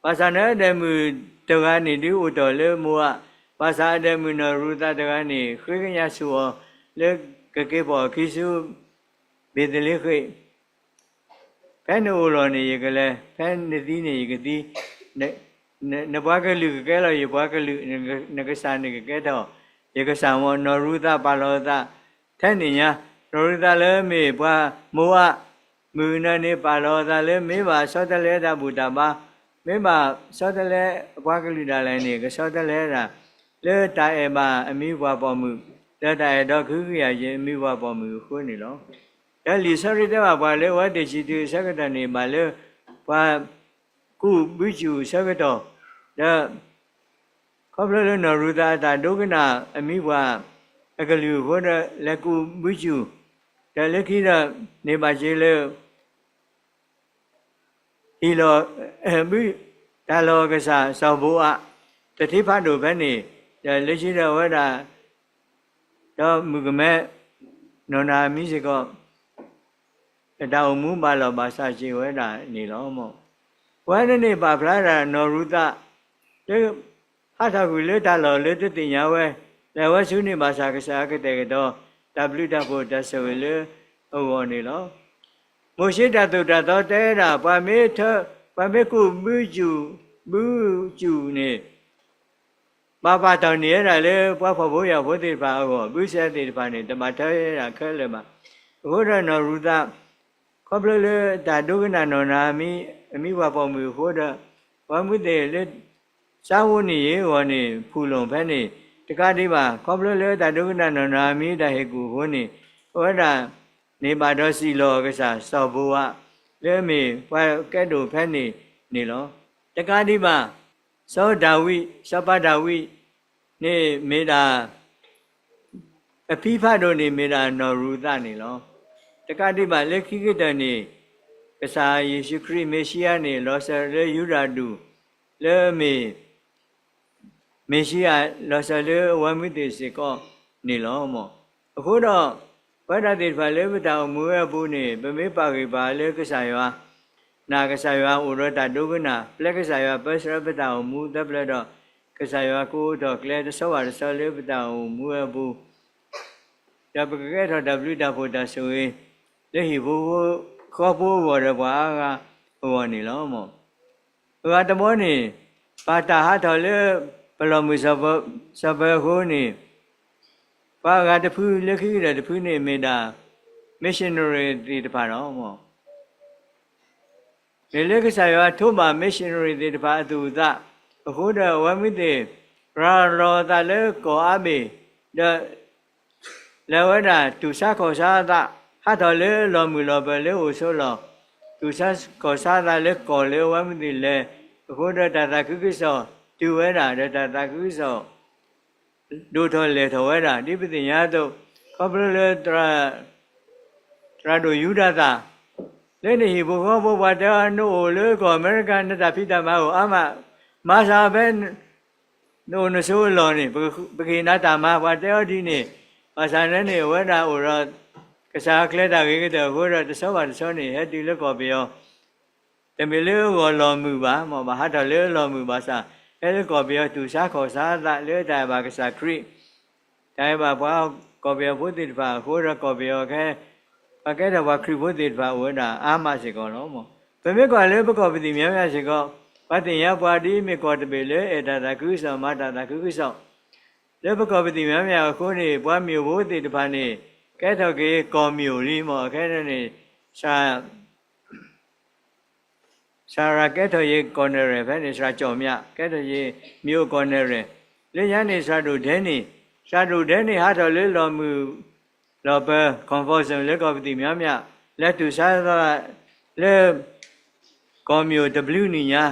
ဘၣ်ဆၣ်န့ၣ်အဒဲးမုၣ်တဂၤန့ၣ်ဒုးအိၣ်တီၢ်လၢမိၤအၤ ဘၣ်ဆၣ်အဒဲးမုၣ်နီၢ်ရူၤသးတဂၤန့ၣ် ဃ့ကညးဆူၣ်အီၤ လၢကက့ၤပိာ်အခံဆူ ဘ့းသလ့ဃ့ၣ်, ဖဲနအိၣ်လီၢ်န့ၣ် ယကလဲၤ, ဖဲနသံန့ၣ် ယကသံ, န, န, နပှၤကလုာ်ကကဲလီၤယပှၤကလုာ်, နကစၢ်န့ၣ်ကကဲထီၣ်ယကစၢ်မီၢ်. နီၢ်ရူၤသးပာ်လီၤအသးထဲန့ၣ်ညါ, နီၢ်ရူၤသးလၢမ့ၢ်ပှၤမိၤအး, မုၢ်ကနၢန့ၣ် ပာ်လီၤအသးလၢမ့ၢ်ဘၣ်ဆီတလဲတၢ်ဘူၣ်တၢ်ဘါ, မ့ၢ်ဘၣ်ဆီတလဲအပှၤကလုာ်ဒၣ်လဲာ်န့ၣ် ကဆီတလဲတၢ် လၢတၢ်အဲၣ်ဘၣ်အမံၤပှၢ်ပိာ်မုၣ်, လၢတၢ်အဲၣ်ဒိးကဟုကယာ်ယံၤအမံၤပှၢ်ပိာ်မုၣ်အဃိန့ၣ်လီၤ. ဒီးလံာ်ဆီရ့တဲဘၣ်ပှၤလၢအဝဲသ့ၣ်ဆံးတုၤအဆၢကတီၢ်န့ၣ် ဘၣ်လၢပှၤကူးဘုစူၢ်အဆၢကတီၢ်, ဒီး ခီဖျိလၢနီၢ်ရူၤသးအတၢ်ဒိကနၣ်အမံၤပှၢ်အကလုၢ်အဃိဒီး လဲၤကူးဘုစူၢ်, ဒီးလၢခံဒီး န့ၢ်ဘၣ်စ့လၢ ဟ့ၣ်လီၤ ဘု တၢ်လီၢ်ကစၢ်စီၤဘိအး တထံဖးဒိၣ်ဖဲန့ၣ်, ဒီးလၢခံဒီးအဝဲဒၣ် ဒီးမုၣ်ကမဲ နီၢ်နၤအမံၤစ့ၢ်ကီး တၢ်အိၣ်မူဘၣ်လီၢ်ဘၣ်စးစ့ၢ်ဝဲဒၣ်န့ၣ်လီၤ. ပဝဲန့ၣ်န့ၣ်ပာ်ဖျါဒၣ်နီၢ်ရူၤသး လၢ ဟးထီၣ်ကွံာ်လၢတၢ်လီၢ်လၢတသ့ၣ်ညါဝဲ, လဲၤဝဲဆူန့ၢ်ဘၣ်ဆၣ်ကစၢ်အကတဲာ်ကတီၤ တၢ်ဘျုးတၢ်ဖှိၣ်တၢ်ဆိၣ်ဂ့ၤလၢအဂီၢ်န့ၣ်လီၤ. မိၤၡ့တၢ်သိၣ်တၢ်သီတဲဒၣ် ပှၤမ့ၢ်ထၢ, ပှၤမ့ၢ်ကူးဘုစူၢ်, ဘုစူၢ်န့ၣ် ဘၣ်ပာ်တ့ၢ်န့ၢ်ဝဲဒၣ်လၢပှၤဖှီၣ်ဖိယာ်ဖိသ့ၣ်တဖၣ်အဂီၢ်, ဘုစဲသ့ၣ်တဖၣ်န့ၣ် တဘၣ်ထၢဝဲဒၣ်ခဲလၢာ်ဘၣ်. အဃိဒီးနီၢ်ရူၤသး ခီဖျိလၢတၢ်ဒိကနၣ်နီၢ်နၤအမံၤ, အမံၤပှၢ်ပိာ်မုၣ်အဃိဒီး ပှၤမုၢ်သ့ၣ်လၢ စါဝိနံၤယ့အဂီၢ်န့ၣ် ဖူၣ်လိာ်ဖဲန့ၣ် တကးဒံးဘၣ် ခီဖျိလၢတၢ်ဒိကနၣ်နီၢ်နၤအမံၤတၢ်ဟ့ၣ်ကူၣ်အဃိန့ၣ် အဝဲဒၣ်န့ၣ်ဘၣ်ဒီးစံၣ်လီၤအကစၢ်စီၤဘိအး လၢအမ့ၢ်ပှၤကဲဒိၣ်ဖဲန့ၣ်န့ၣ်လီၤ. တကးဒံးဘၣ် စီၤဒၤဝံး, စီၤပၤဒၤဝံး န့ၣ်မ့ၢ်ဒၣ် အဖံဖးဒိၣ်န့ၣ်မ့ၢ်ဒၣ်နီၢ်ရူၤသးန့ၣ်လီၤ. တကးဒံးဘၣ်လၢခံကတၢၢ်န့ၣ် ကစၢ်ယ့ၣ်ၡူးခရံာ်မ့ၣ်ၡံအၤန့ၣ် လီၤစၢၤလၢယူဒၤဒူၣ် လၢအမ့ၢ် မ့ၣ်ၡံအၤ လီၤစၢၤလၢအဝဲမုၢ်သ့ၣ်စ့ၢ်ကီးန့ၣ်လီၤ. အဃိဒီး ပဝဲဒၣ်သ့ၣ်တဖၣ်လၢပတၢ်အိၣ်မူဝဲအပူၤန့ၣ် ပမ့ၢ်ပာ်ဂံၢ်ပာ်လၢကစၢ်ယွၤ နာ်ကစၢ်ယွၤအိၣ်ဒီးတၢ်ဒိကနၣ် ပျဲကစၢ်ယွၤပၢဆှၢပတၢ်အိၣ်မူသၢဖျၢၣ်ဒီး ကစၢ်ယွၤကအိးထီၣ်ကျဲတဆီဘၣ်တဆီလၢပတၢ်အိၣ်မူဝဲအပူၤ ဒီးပကကဲထီၣ်တၢ်ဘျုးတၢ်ဖှိၣ်တၢ်ဆိၣ်ဂ့ၤ လၢဟံၣ်ဖိဃီဖိအဂီၢ်ဒီးပှၤအါဂၤအဂီၢ်န့ၣ်လီၤ. အဂၤတဘီန့ၣ် ပာ်တၢ်ဟးထီၣ်လၢ ပလီၢ်မုၢ်စီၤပၢအဃိန့ၣ် ပှၤအဂၤတဖုလၢခံကတၢၢ်တဖုန့ၣ်မ့ၢ်ဒၣ် missionary သ့ၣ်တဖၣ်လီၤ. မ့ၢ်လၢကစၢ်ယွၤထိးဘၣ် missionary သ့ၣ်တဖၣ်အသူၣ်အသးအဃိဒီး အဝဲမုၢ်သ့ၣ် ရၤလီၤအသးလၢကီၢ်အါဘ့ၣ် ဒီး လဲၤဝဲဒၣ်တူၢ်ဆါခီၣ်ဆါအသး ဟးထီၣ်လၢလီၢ်မုၢ်လီၢ်ပၢၢ်လၢအိၣ်ဆိးလီၢ် တူၢ်ဆါခီၣ်ဆါအသးလၢကီၢ်လၢအဝဲမုၢ်သ့ၣ်လဲၤ အဃိဒီးတၢ်သးခုကစီၣ်တုၤဝဲဒၣ် ဒီးတၢ်သးခုကစီၣ် ဒိၣ်ထီၣ်လဲၢ်ထီၣ်ဝဲဒၣ် ဒ်ပသ့ၣ်ညါအသိး ခီဖျိလၢ သရၣ်ဒိၣ်ယူဒၤသၣ် လၢနဟံၣ်ဖိဃီဖိပှၤတဲအီၤ နအိၣ်လၢကီၢ်အမဲရကၤ နတၢ်ဖံးတၢ်မၤအိၣ်အါမး မၤစၢၤဖဲ နအိၣ်နဆိးအလီၢ်န့ၣ် ပကဟ့ၣ်နၤတၢ်မၤ ပှၤတဲအီၤဒ်န့ၣ် ဘၣ်ဆၣ်န့ၣ်န့ၣ် အဝဲဒၣ်အိၣ်ဒီး ကစၢ်အကျဲတၢ်ဂ့ၤကတၢၢ်အဃိဒီး တဆီဘၣ်တဆီန့ၣ် ဟဲတုၤလၢကီၢ်ပယီၤ တမ့ၢ်လၢအဂီၢ်လီၢ်မုာ်ဘၣ်, မ့ၢ်ဘၣ်ဟးထီၣ်လၢအလီၢ်မုာ်ဘၣ်ဆၣ် ဟဲလၢကီၢ်ပယီၤတူၢ်ဆါခီၣ်ဆါအသးလၢတၢ်အဲၣ်ဘၣ်ကစၢ်ခရံာ်, တၢ်အဲၣ်ဘၣ်ပှၤကီၢ်ပယီၤဖိသ့ၣ်တဖၣ်အဃိဒီး ကီၢ်ပယီၤခဲ ပှၤကဲထီၣ်ပှၤခရံာ်ဖိသ့ၣ်တဖၣ်အိၣ်ဝဲဒၣ်အါမးစ့ၢ်ကီးလီၤ. ပမ့ၢ်ကွၢ်လၢပကီၢ်ပသံၣ်မံၤမံၤစ့ၢ်ကီး ပှၤသ့ၣ်ညါပှၤဒ်မ့ၢ်ကီၢ်တဘ့ၣ်လၢအဲၣ်တၢ်သးခုကစီၣ်မၤတၢ်သးခုကစီၣ်, လၢပကီၢ်ပသံၣ်မံၤမံၤအဃိန့ၣ် ပှၤမၠိၣ်ဖိသ့ၣ်တဖၣ်န့ၣ် ကဲထီၣ်က့ၤကီၢ်မၠိၣ်လံမ့ၢ် အခဲန့ၣ်န့ၣ် စှၤရၤကဲထီၣ်ယ့ၤကီၢ်နဲၣ်ရဲၣ် ဖဲန့ၣ် စှၤကၠီၣ်မျး ကဲထီၣ်ယ့ၤမၠိၣ်ကီၢ်နဲၣ်ရဲၣ်, လၢညါန့ၣ် စှၤဒိၣ်ဒဲန့ၣ်, စှၤဒိၣ်ဒဲန့ၣ် ဟးထီၣ်လၢလီၢ်မုၢ်လီၢ်ပၢၢ် comfort zone လၢကီၢ်ပသံၣ်မံၤမံၤ, လဲၤတူၢ်ဆါသးလၢ ကီၢ်မၠိၣ်တဘျုးနံၣ်ညါ,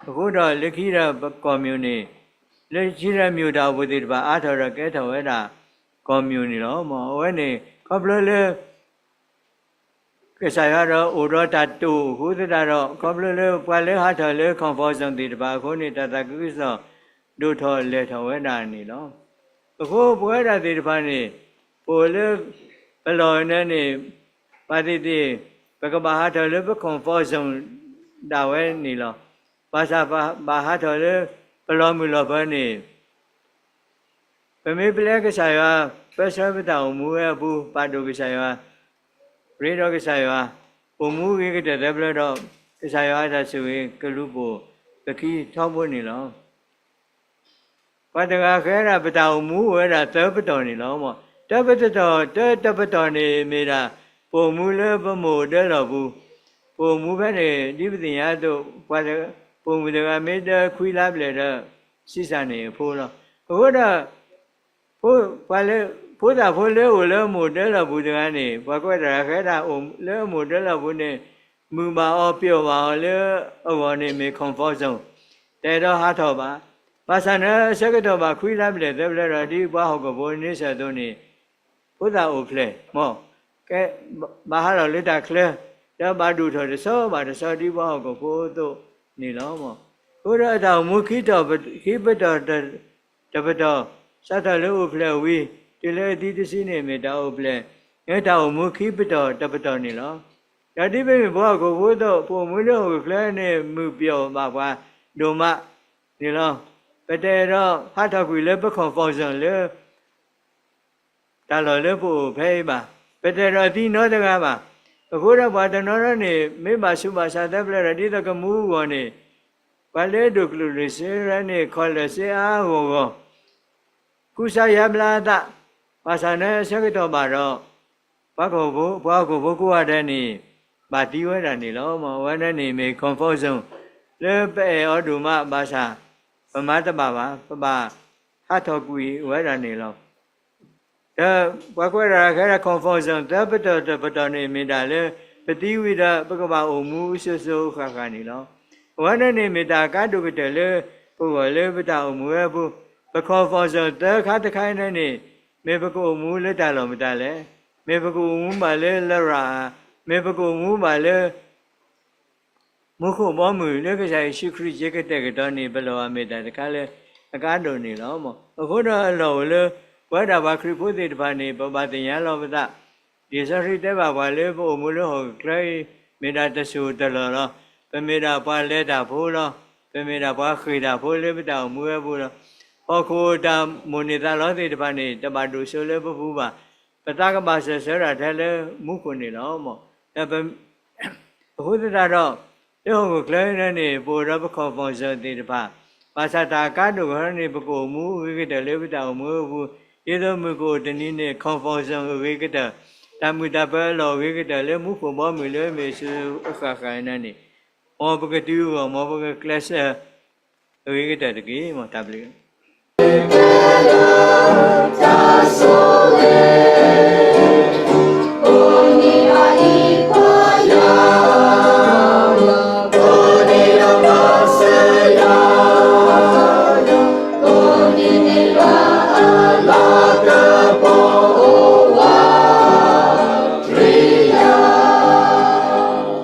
အဃိဒီးလၢခံဒီးပကီၢ်မၠိၣ်န့ၣ်, လၢခံဒီးမၠိၣ်တၢ်အိၣ်ဖှိၣ်သ့ၣ်တဖၣ်အါထီၣ်ဒီးကဲထီၣ်ဝဲဒၣ် ကီၢ်မၠိၣ်န့ၣ်လီၤ. မ်အဝဲန့ၣ် ခီဖျိလၢ ကစၢ်ယွၤဒီးအိၣ်ဒီးတၢ်တိာ်အဃိသတးဒီး ခီဖျိလၢပှၤလၢဟးထီၣ်လၢ comfort zone သ့ၣ်တဖၣ်အဃိန့ၣ် တၢ်သးခုကစီၣ်ဒိၣ်ထီၣ်လဲၢ်ထီၣ်ဝဲဒၣ်န့ၣ်လီၤ. အဃိပဝဲဒၣ်သ့ၣ်တဖၣ်န့ၣ် ပအိၣ်လၢပလီၢ်န့ၣ်န့ၣ် ဘၣ်သ့ၣ်သ့ၣ် ပကဘၣ်ဟးထီၣ်လၢပ comfort zone ဒၣ်ဝဲန့ၣ်လီၤ. ဘၣ်ဆၣ်ပဘၣ်ဟးထီၣ်လၢပလီၢ်မုၢ်လီၢ်ပၢၢ်န့ၣ် ပမ့ၢ်ပျဲကစၢ်ယွၤ ပၢဆှၢပတၢ်အိၣ်မူဝဲအပူၤ ပာ်ဒိၣ်ကစၢ်ယွၤ ရ့ဒီးကစၢ်ယွၤ အိၣ်မူဂ့ၤကတၢၢ်သၢဖျၢၣ်ဒီး ကစၢ်ယွၤအတၢ်ဆိၣ်ဂ့ၤကလူၤပိာ်ပခံထီဘိန့ၣ်လီၤ. ပှၤတဂၤဃဲဒၣ် ပတၢ်အိၣ်မူအိၣ်ဝဲဒၣ်သၢပတီၢ်န့ၣ်လီၤ. တၢပတီၢ်, တၢတပတီၢ်န့ၣ်မ့ၢ်ဒၣ် ပအိၣ်မူလၢပမိၢ်အိၣ်ဒၢလီၢ်ပူၤ, ပအိၣ်မူဖဲန့ၣ် ဒ်ပသ့ၣ်ညါအသိး ပှၤ, ပအိၣ်မူတဂၤမ့ၢ်ဒၢခွံလါဘျဲၣ်ဒီး ဆံးစၢ်န့ၣ်အဖိလီၤ. အဃိဒီး ဖိ, ပှၤလၢ, ဖိသၣ်ဖိလၢအိၣ်လၢမိၢ်ဒၢလီၢ်ပူၤတဂၤန့ၣ် ပှၤကွဲးတၢ်ဃဲဒၣ် အိၣ်လၢမိၢ်ဒၢလီၢ်ပူၤန့ၣ် မုာ်ဘၣ်အီၤပျီၣ်ဘၣ်အီၤလၢအဂီၢ်န့ၣ် မ့ၢ် comfort zone တအဲၣ်ဒိးဟးထီၣ်ဘၣ်. ဘၣ်ဆၣ်န့ၣ် အဆၢကတီၢ်ဘၣ်ခွံလါဘျဲၣ်သၢဖျၢၣ်ဒီး ဒ်ပှၤဟီၣ်ခိၣ်ဖိန့ဆၢၣ်အသိးန့ၣ် ဖိသၣ်အိၣ်ဖျဲၣ်, မ်, ကဲ, ဘၣ်ဟးထီၣ်လၢတၢ်ချၢ, ဒီးဘၣ်ဒိၣ်ထီၣ်တဆီဘၣ်တဆီ ဒ်ပှၤဟီၣ်ခိၣ်ဖိအသိးန့ၣ်လီၤ. အဃိဒီးအတၢ်အိၣ်မူခံတီၢ်, ခံပတီၢ်တပတီၢ်, စးထီၣ်လၢအိၣ်ဖျဲၣ်ဝံၤ တုၤလၢအသံတဆံန့ၣ် မ့ၢ်တၢ်အိၣ်ဖျဲၣ်, မ့ၢ်တၢ်အိၣ်မူခံပတီၢ်တပတီၢ်န့ၣ်လီၤ. ဒီးဒ်ပမ့ၢ်ပှၤဟီၣ်ခိၣ်ဖိအသိး ပအိၣ်မူလၢဟီၣ်ခိၣ်ချၢန့ၣ် မုာ်ပျီၣ်ဘၣ်ပှၤဒိၣ်မးန့ၣ်လီၤ. ပတအဲၣ်ဒိးဟးထီၣ်ကွံာ်လၢပ comfort zone လၢ တၢ်လီၢ်လၢပအိၣ်ဖဲအံၤဘၣ်. ပတအဲၣ်ဒိးသံနီတဂၤဘၣ်. အဃိဒီးပှၤတနီၤနီၤန့ၣ် မ့ၢ်ဘၣ်ဆူးဘၣ်ဆါသၢဖျၢၣ်ဒီး ဒ်သိးကမူအဂီၢ်န့ၣ် ပှၤလၢဒိၣ်ကျိၣ်ဒိၣ်စ့န့ၣ် ခီၣ်လၢာ်စ့အါအါဂီၢ်ဂီၢ် ကူစါယါဘျါအသး, ဘၣ်ဆၣ်န့ၣ်အဆၢကတီၢ်ဘၣ်ဒီး ပှၤဟီၣ်ခိၣ်ဖိကိးဂၤဒဲးန့ၣ် ဘၣ်သံဝဲဒၣ်န့ၣ်လီၤ. အဝဲဒၣ်န့ၣ်မ့ၢ် comfort zone လၢပအဲၣ်အီၤဒိၣ်မးဘၣ်ဆၣ် ပမၤတဘၣ်ဘၣ်, ပဘၣ်ဟးထီၣ်ကွံာ်ဝဲဒၣ်န့ၣ်လီၤ. ဒီးပှၤကွဲးတၢ်ဃဲဒၣ် comfort zone သၢပတီၢ်တပတီၢ်န့ၣ် မ့ၢ်ဒၣ်လၢ ပသံဝံၤဒီး ပကဘၣ်အိၣ်မူစိၤစိၤဃၣ်ဃၣ်န့ၣ်လီၤ. အဝဲန့ၣ်န့ၣ်မ့ၢ်တၢ်ကါဒိၣ်ကတၢၢ်လၢပဂီၢ်လၢပတၢ်အိၣ်မူဝဲအပူၤ, ပ comfort zone သၢခါတခါအံၤန့ၣ်န့ၣ် မ့ၢ်ပကအိၣ်မူလၢတၢ်လီၢ်မတၤလဲၣ်, မ့ၢ်ပကအိၣ်မူဘၣ်လၢလရာ်ဧါ, မ့ၢ်ပကအိၣ်မူဘၣ်လၢ မူခိၣ်ဘီမုၢ်လၢကစၢ်ယ့ၣ်ၡူးခရံာ်ကကတဲာ်ကတီၤန့ၣ် ပလီၢ်ဘၣ်မ့ၢ်တၢ်တခါလၢအကါဒိၣ်န့ၣ်လီၤ. အဃိဒီးအလီၢ်အိၣ်လၢ ပဝဲဒၣ်ပှၤခရံာ်ဖိသ့ၣ်တဖၣ်န့ၣ် ပဘၣ်သ့ၣ်ညါလီၤပသး, လံာ်စီဆှံတဲဘၣ်ပှၤလၢပအိၣ်မူလၢဟီၣ်ခိၣ်ချၢအံၤ မ့ၢ်ဒၣ်တစိၢ်တလီၢ်လီၤ. ပမ့ၢ်ဒၣ်ပှၤလဲၤတၢ်ဖိလီၤ. ပမ့ၢ်ဒၣ်ပှၤဃ့ၢ်တၢ်ဖိလၢပတၢ်အိၣ်မူဝဲအပူၤလီၤ. ဟီၣ်ခိၣ်တၢ်မိၣ်န့ၢ်သးလီသ့ၣ်တဖၣ်န့ၣ် တဘၣ်ဒိၣ်စိလၢပပူၤဘၣ်. ပသးကဘၣ်စၢၤဆၢတၢ်ထဲလၢမူခိၣ်န့ၣ်လီၤ. အဃိသတးဒီး လၢဟီၣ်ခိၣ်ချၢန့ၣ်န့ၣ် ပအိၣ်ဒီးပ comfort zone သ့ၣ်တဖၣ်, ဘၣ်ဆၣ်တၢ်အကါဒိၣ်ကတၢၢ်န့ၣ် ပကအိၣ်မူအဂ့ၤကတၢၢ်လၢပတၢ်အိၣ်မူအပူၤ, ဒ်သိးမုၢ်ကအိၣ်တနံၤန့ၣ် comfort zone အဂ့ၤကတၢၢ်, တၢ်မုာ်တၢ်ပၢၤအလီၢ်အဂ့ၤကတၢၢ်လၢမူခိၣ်ဘီမုၢ်လၢမ့ၢ်စိၤစိၤဃၣ်ဃၣ်န့ၣ်န့ၣ်, မ်ပကတုၤအဂီၢ် မ်ပကကျဲးစၢးအဂ့ၤကတၢၢ်တက့ၢ်. မ်တၢ်ဘျုး